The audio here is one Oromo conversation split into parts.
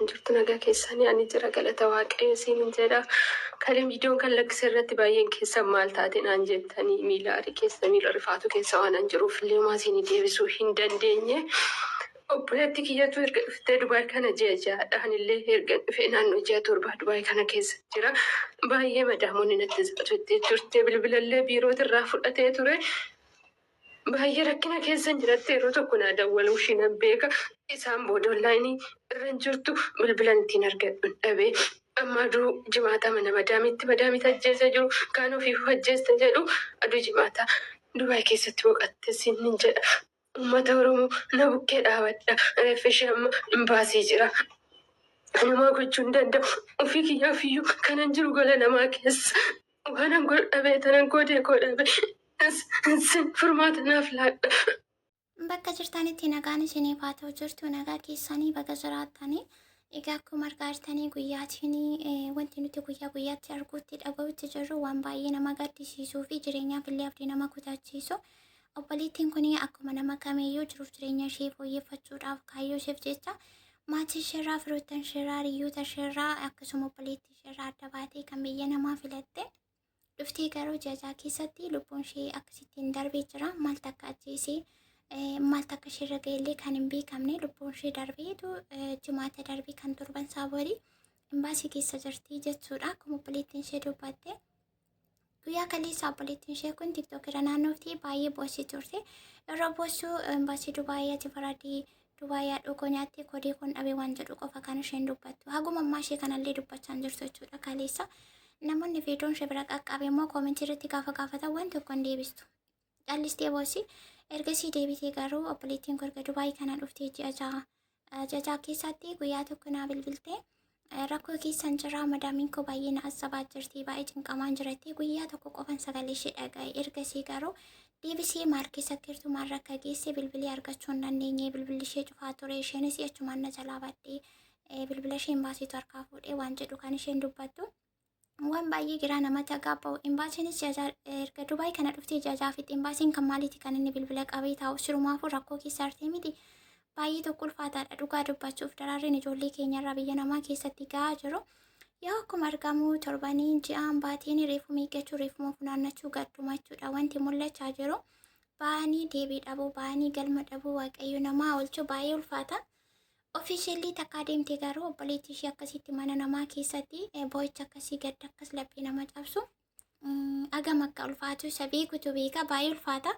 Akkam jirtu, nagaa keessanii? Ani jira, galata Waaqayyo isiniin jedha. Kaleen viidiyoon kan lakkise irratti baay'een keessan maal taate naan jettanii, miila arii keessa, miila rifaatu keessa waan an jiruuf illee homaa isinii deebisuu hin dandeenye. Obboleetti kiyyatu erga dhuftee Dubaay kana ji'a 6dhaan, illee erga dhufee naannoo ji'a 7 Dubaay kana keessa jira. Baay'ee madaamonni natti zaatu turte, bilbilallee biirootirraa fudhatee ture. Baay'ee rakkina keessan jiratte, yeroo tokko naa dawwaluu ishii nan beeka. Isaan booda onlaayinii irra hin jirtu, bilbilan ittiin argadhu dhabee. Amma aduu jimaataa mana madaamitti madaamitti ajjeesee jiru, kaan ofiif ajjeeste jedhu, aduu jimaataa Dubaay keessatti boqatte siin jedha. Uummata Oromoo, na bukkee dhaabadha. Reeffi ishee amma imbaasii jira. Anumaa gochuu hin danda'u. Ofii kiyyaaf iyyuu kanan jiru gola namaa keessa. Waanan godhu dhabee, tanan goodee koo dhabee. Sin furmaata naaf laadha. Bakka jirtanitti nagaan isiniif haa ta'u. Jirtu, nagaa keessanii? Baga jiraattanii. Egaa akkuma argaa jirtanii, guyyaatiin wanti nuti guyyaa guyyaatti arguutti dhaga'utti jirru waan baay'ee nama gaddisiisuu fi jireenyaaf illee abdii nama kutachiisu. Obboleettiin kun akkuma nama kamiiyyuu jiruuf jireenya ishee fooyyeffachuudhaaf, kaayyoo isheef jecha maatii isheerraa, firoottan isheerraa, hiriyoota isheerraa, akkasuma obboleettii isheerraa adda baatee kan biyya namaa filatte. Dhuftee garuu ji'a keessatti lubbuun ishee akkasittiin darbee jira. Maal takka ajjeesee, maal takka isheerra ga'ellee kan hin beekamne, lubbuun ishee darbeetu jimaata darbee kan torban isaa borii imbaasii keessa jirti jechuudha. Akkuma obboleettiin ishee dubbatte. Guyyaa kaleessa obboleettiin ishee kun TikTok irra naannofti, baay'ee boossi turte. Yeroo boossu imbaasii Dubaayii ati faradii Dubaayii haadhoo koo nyaattee kodee koon dhabee waan jedhu qofa kan isheen dubbattu. Haguma ammaa ishee kanallee dubbachaa hin jirtu jechuudha kaleessa. Namoonni viidiyoon ishee bira qaqqabe immoo koomentii irratti gaafa gaafatan waan tokko hin deebistu. Callistee boossi. Ergasii deebitee garuu obboleettiin koo erga Dubaayii kana dhuftee ji'a 6, ji'a 6 keessatti guyyaa tokko naa bilbiltee, rakkoo keessan jira, madaamiin koo baay'ee na assabaa jirti, baay'ee cinqamaan jiratte, guyyaa tokko qofan sagalee ishee dhaga'e. Ergasii garuu deebisee maal keessa akka jirtu, maal rakka geesse bilbilee argachuu hin dandeenye. Bilbilli ishee cufaa ture, isheenis achumaan na jalaa baddee, bilbila ishee imbaasiitu harkaa fuudhee waan jedhu kan isheen dubbattu. Waan baay'ee giraa namatti agaabba'u. Imbaasiinis erga Dubaay kana dhuftee ji'a 6 fixe. Imbaasiin kan maaliiti kan inni bilbila qabee taa'u? Sirumaafuu rakkoo keessa artee miti. Baay'ee tokko ulfaataadha dhugaa dubbachuuf, daraarreen ijoollee keenyarraa biyya namaa keessatti ga'aa jiru. Yaa, akkuma argamu torbanii, ji'aan, baatiin reefu miiggachuu, reefuma funaannachuu, gaddumachuudha wanti mul'achaa jiru. Ba'anii deebii dhabuu, ba'anii galma dhabuu, Waaqayyo namaa oolchuu, baay'ee ulfaata. Ofiisheellee takkaa deemte garuu obboleettii ishee akkasitti mana namaa keessatti boo'icha akkasii, gadda akkas laphee nama cabsu, agam akka ulfaatu isa beekutu beeka, baay'ee ulfaata.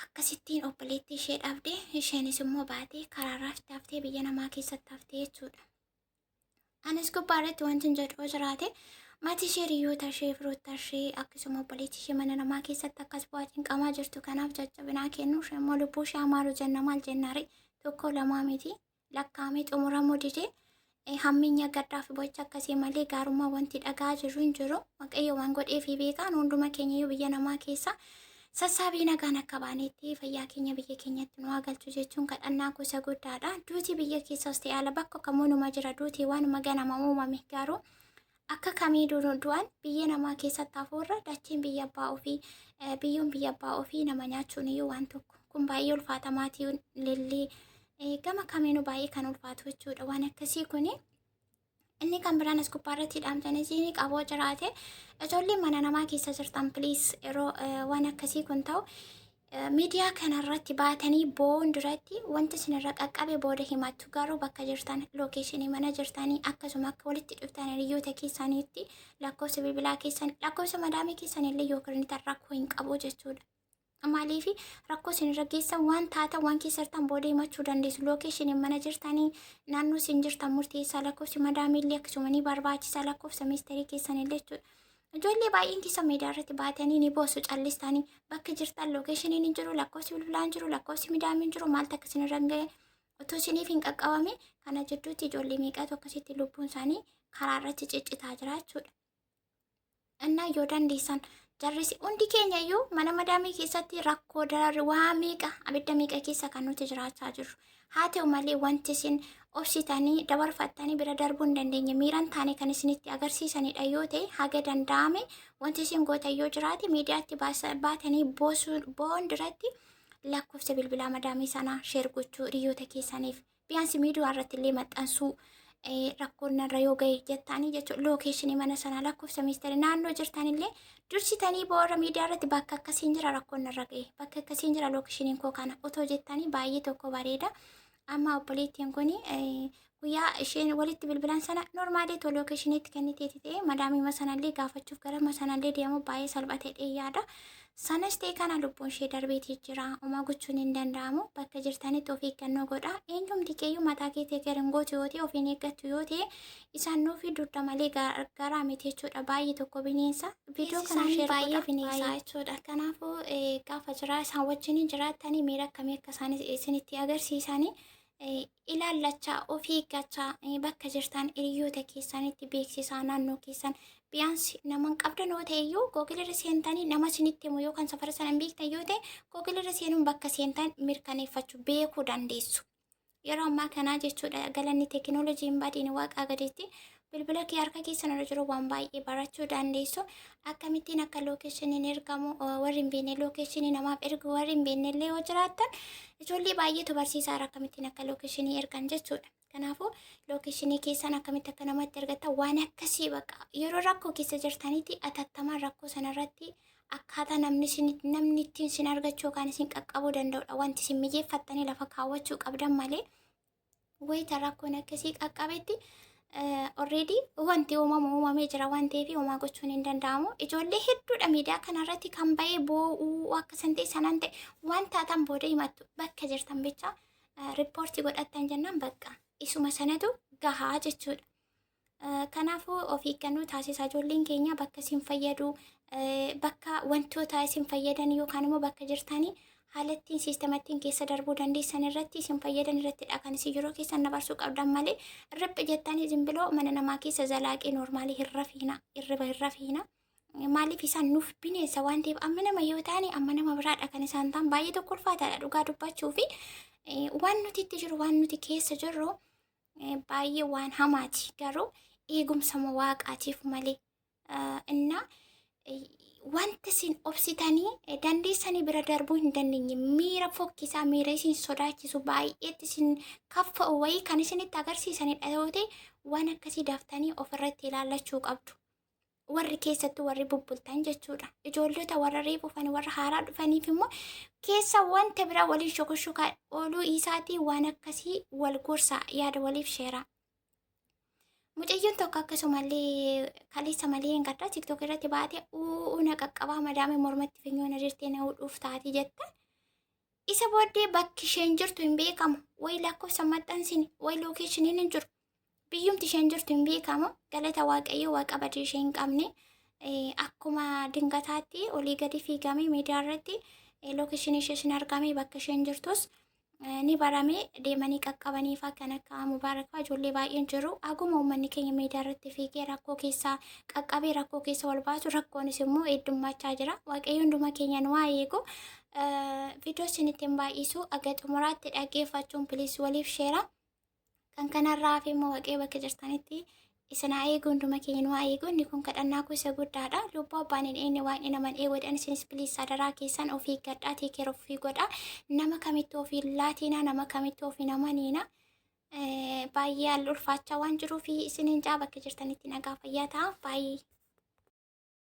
Akkasittiin obboleettii ishee dhabde, isheenis immoo baatee karaarraa haftee biyya namaa keessatti haftee jechuudha. Anis gubbaa irratti wanti hin jedhu jiraate, maatii ishee, hiriyoota ishee, firoota ishee, akkasuma obboleettii ishee mana namaa keessatti akkas bu'aa cinqamaa jirtu kanaaf jajjabinaa kennu. Ishee immoo lubbuu ishee amaaru jenna, maal jennaari? Tokko lamaa miti, lakkaa'amee xumuramuu didee. Hamminya gaddaa fi bocha akkasii malee gaarummaa wanti dhagaa jirru hin jiru. Waaqayyo waan godhee fi beekaan hunduma keenya iyyuu biyya namaa keessa sassaabii nagaan akka baanetti fayyaa keenya biyya keenyatti nu haa galchu jechuun kadhannaa gosa guddaadha. Duuti biyya keessas ta'e ala bakka kamuu numa jira, duuti waanuma ganama uumame. Garuu akka kamii du'an, biyya namaa keessatti hafuurra dacheen biyya abbaa ofii, biyyoon biyya abbaa ofii nama nyaachuun iyyuu waan tokko. Kun baay'ee ulfaata, maatii lellee gama kamiinuu baay'ee kan ulfaatu jechuudha waan akkasii kuni. Inni kan biraan as gubbaa irratti dhaamtanii isin qaboo jiraate, ijoollee mana namaa keessa jirtan, please, yeroo waan akkasii kun ta'u miidiyaa kanarratti baatanii boo'uun duratti wanti isinirra qaqqabe booda himattu, garuu bakka jirtan, lookeeshinii mana jirtanii, akkasuma akka walitti dhuftan hiriyoota keessaniitti lakkoofsa bilbilaa keessan, lakkoofsa madaamii keessan illee yoo kennitan rakkoo hin qabu jechuudha. Maaliif rakkoo isinirra geessan, waan taatan, waan keessa jirtan booda himachuu dandeessu. Lookeeshiniin mana jirtanii, naannoo isin jirtan murteessaa, lakkoofsi madaamii illee akkasuma ni barbaachisa, lakkoofsa miisterii keessan illee jechuudha. Ijoollee baay'een keessa miidiyaa irratti baatanii ni boosu callistanii, bakka jirtan lookeeshiniin hin jiru, lakkoofsi bilbilaa hin jiru, lakkoofsi madaamii hin jiru, maaltu akka isinirra hin ga'e otoo isiniif hin qaqqabame, kana jidduutti ijoollee meeqatu akkasitti lubbuun isaanii karaa irratti ciccitaa jira jechuudha. Innaa yoo dandeessan, jarrisi hundi keenya iyyuu mana madaamii keessatti rakkoo dararri waa meeqa, abidda meeqa keessa kan nuti jiraachaa jirru. Haa ta'u malee wanti isin obsitanii dabarfattanii bira darbuu hin dandeenye, miiran taane kan isinitti agarsiisanidha yoo ta'e, haga danda'ame wanti isin gootan yoo jiraate, miidiyaatti baatanii boo'uun duratti lakkoofsa bilbilaa madaamii sanaa share gochuu hiriyoota keessaniif. Biyaansi miidiyaa irratti illee maxxansuu rakkoon narra yoo ga'e jettanii jechuudha. Lookeeshinii mana sanaa, lakkoofsa ministeera, naannoo jirtanillee dursitanii boora miidiyaa irratti bakka akkasiin jira, rakkoon narra ga'e bakka akkasiin jira, lookeeshiniin koo kana otoo jettanii baay'ee tokko bareeda. Amma obboleettiin kun guyyaa isheen walitti bilbilan sana normaalii too lookeeshiniitti kenniteeti ta'e madaamii sanallee gaafachuuf gara sanallee deemuu baay'ee salphatee yaada. Sanas ta'e kana lubbuun ishee darbeetii jira. Homaa gochuun hin danda'amu. Bakka jirtanitti of eeggannoo godha. Eenyumti keeyyuu mataa keetii gadi gootu yoo ta'e, ofiin eeggattu yoo ta'e, isaan nuufi dugda malee garaa miti jechuudha. Baay'ee tokko bineensa. Viidiyoo kana ishee baay'ee bineensa jechuudha. Kanaafuu gaafa jira isaan wajjin jiraattanii miira akkamii akka isaan isinitti agarsiisanii ilaallachaa, of eeggachaa, bakka jirtan hiriyoota keessanitti beeksisaa, naannoo keessan biyaansi nama hin qabdan yoo ta'e iyyuu Google irra seentanii nama isinitti himu yookaan safara sana hin beektan yoo ta'e Google irra seenuun bakka seentan mirkaneeffachuu beekuu dandeessu. Yeroo ammaa kanaa jechuudha, galanni teekinooloojii hin badiin, waaqaa gaditti bilbila kee harka keessan irra jiru waan baay'ee barachuu dandeessu. Akkamittiin akka lookeeshiniin ergamu warri hin beekne, lookeeshinii namaaf ergu warri hin beekne illee yoo jiraattan, ijoollee baay'eetu barsiisaara akkamittiin akka lookeeshinii ergan jechuudha. Kanaafuu lookeeshinii keessan akkamitti akka namatti ergattan waan akkasii bakka yeroo rakkoo keessa jirtanitti atattamaan rakkoo sanarratti akkaataa namni isin namni ittiin isin argachuu yookaan isin qaqqabuu danda'udha. Wanti isin mijeeffattanii lafa kaawwachuu qabdan malee wayita rakkoon akkasii qaqqabetti already wanti uumamu uumamee jira waan ta'eef uumaa gochuun hin danda'amu. Ijoollee hedduudha miidiyaa kanarratti kan ba'ee boo'uu akka san ta'e sanan ta'e waan taatan booda himattu. Bakka jirtan bicha riippoortii godhattan jennaan bakka isuma sanatu gahaa jechuudha. Kanaafuu of eeggannoo taasisaa. Ijoolleen keenya bakka isin fayyadu, bakka wantoota isin fayyadan yookaan immoo bakka jirtanii haala ittiin siistemattiin keessa darbuu dandeessan irratti isin fayyadan irrattidha kan isin yeroo keessan dabarsuu qabdan malee riphi jettanii zimbiloo mana namaa keessa zalaaqee noormaalii hin rafiina, hirriba hin rafiina. Maaliif isaan nuuf bineensa waan ta'eef, amma nama yoo ta'ani amma nama biraadha kan isaan ta'an. Baay'ee tokko ulfaataadha dhugaa dubbachuu fi waan nuti itti jiru, waan nuti keessa jirru baay'ee waan hamaati, garuu eegumsa waaqaatiif malee innaa wanta isin obsitanii dandeessanii bira darbuu hin dandeenye, miira fokkisaa, miira isin sodaachisu, baay'eetti isin kaffa'u wayii kan isinitti agarsiisanidha yoo ta'e, waan akkasii daftanii ofirratti ilaallachuu qabdu. Warri keessattuu warri bubbultan jechuudha. Ijoollota warra reefu dhufan, warra haaraa dhufaniif immoo keessa wanta biraa waliin shokoshokaa ooluu isaatii waan akkasii wal gorsaa, yaada waliif sheeraa. Mucayyoon tokko akkasumallee kaleessa malee hin gaddaa TikTok irratti baatee "Uu, na qaqqabaa, madaamii mormatti finyoo na dirtee na hudhuuf taati" jette. Isa booddee bakki isheen jirtu hin beekamu. Wayi lakkoofsa maxxansini, wayi lookeeshiniin hin jiru. Biyyumti isheen jirtu hin beekamu. Galata Waaqayyoo, waaqa badii ishee hin qabne. Akkuma dingataatti olii gadi fiigamee miidiyaa irratti lookeeshinii ishee sin argame, bakka isheen jirtus ni barame, deemanii qaqqabaniifaa kan akka Mubaarak fa'aa ijoollee baay'een jiru. Aguma uummanni keenya miidiyaa irratti fiigee rakkoo keessaa qaqqabee rakkoo keessa wal baasu, rakkoonis immoo heddummachaa jira. Waaqayyo hunduma keenya nu haa eegu. Viidiyoo isinitti hin baay'isu, aga xumuraatti dhaggeeffachuun please waliif sheera. Kan kanarraa hafe immoo Waaqayyo bakka jirtanitti isin haa eegu, hunduma keenya nu haa eegu. Inni kun kadhannaa koo isa guddaadha. Lubbuu abbaan hin eegne waaqni nama hin eegu jedhan. Isinis please sadaraa keessan ofii eeggadhaa, take care ofii godhaa. Nama kamittuu ofii hin laatinaa, nama kamittuu ofii namaniina. Baay'ee haalli ulfaachaa waan jiruuf isiniin jaa, bakka jirtanitti nagaa fayyaa ta'a. Baay'ee.